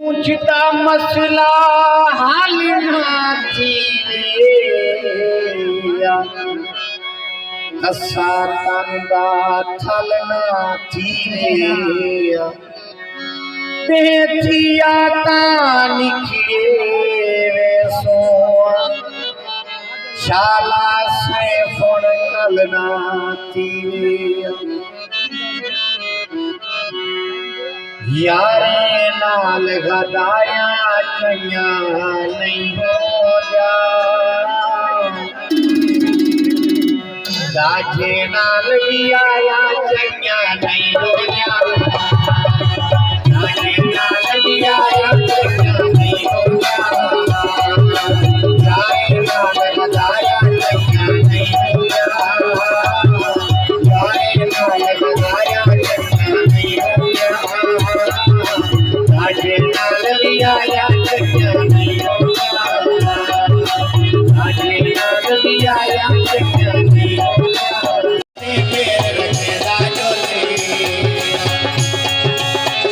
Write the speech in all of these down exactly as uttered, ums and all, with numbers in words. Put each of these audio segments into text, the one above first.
پوچھتا مسئلہ حل نہ تھیوے، کسا تن دا تھل نہ تھیوے۔ ݙینہہ تھیا تاں نکھڑے ویسوں، شالا سئیں فݨ کل نہ تھیوے۔ یاریں نال غداریاں چنڳیاں نئیں ہوندیاں۔ ݙاڈھے نال ویاریاں چنڳیاں نئیں ہوندیاں۔ ݙاڈھے نال ویاریاں چنڳیاں نئیں ہوندیاں۔ یاریں نال غداریاں چنڳیاں نئیں ہوندیاں۔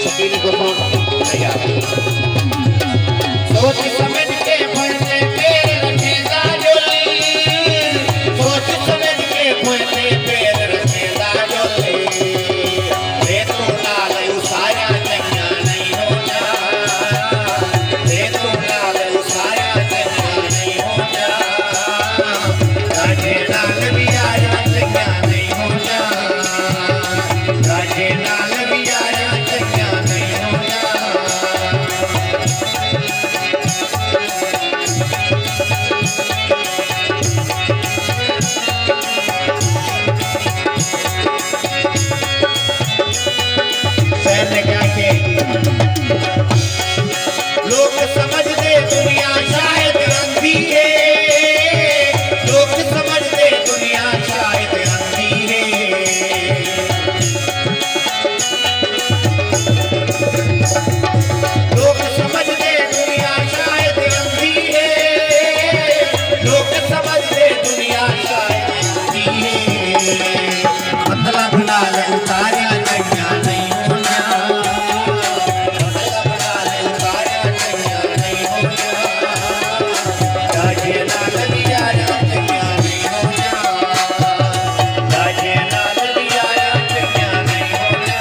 شکیل کو سوچ تیار۔ سوچ سمجھ کے بھر کے پیر رکھے دا جولی۔ سوچ سمجھ کے بھر کے پیر رکھے دا جولی۔ رے توں نال اسایا چنگا نہیں ہونا۔ رے توں نال اسایا چنگا نہیں ہونا۔ راجے نال بھی آیا چنگا نہیں ہونا۔ راجے نال بھی آیا چنگا نہیں ہونا۔ شہر نے کہا کہ لوک سمجھدے دنیا شاید اندھی ہے، لوک سمجھدے دنیا شاید اندھی ہے۔ لوک سمجھدے دنیا شاید اندھی ہے، لوک سمجھدے دنیا شاید اندھی ہے۔ مطلب نال اتاریا چنگا نہیں ہونا۔ مطلب نال اتاریا چنگا نہیں ہونا۔ راجے نال بھی آیا چنگا نہیں ہونا۔ راجے نال بھی آیا چنگا نہیں ہونا۔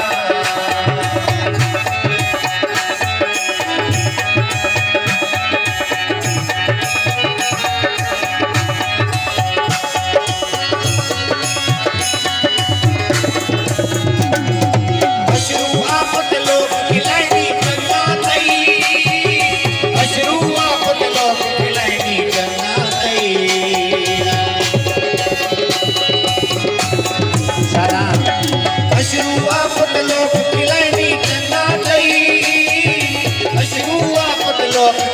اشرو آفت لوک کھلائنی چنگا تئی۔ اشرو آفت لوک کھلائنی چنگا تئی۔ سلام۔ اشرو آفت لوک کھلائنی چنگا تئی۔ اشرو آفت لوک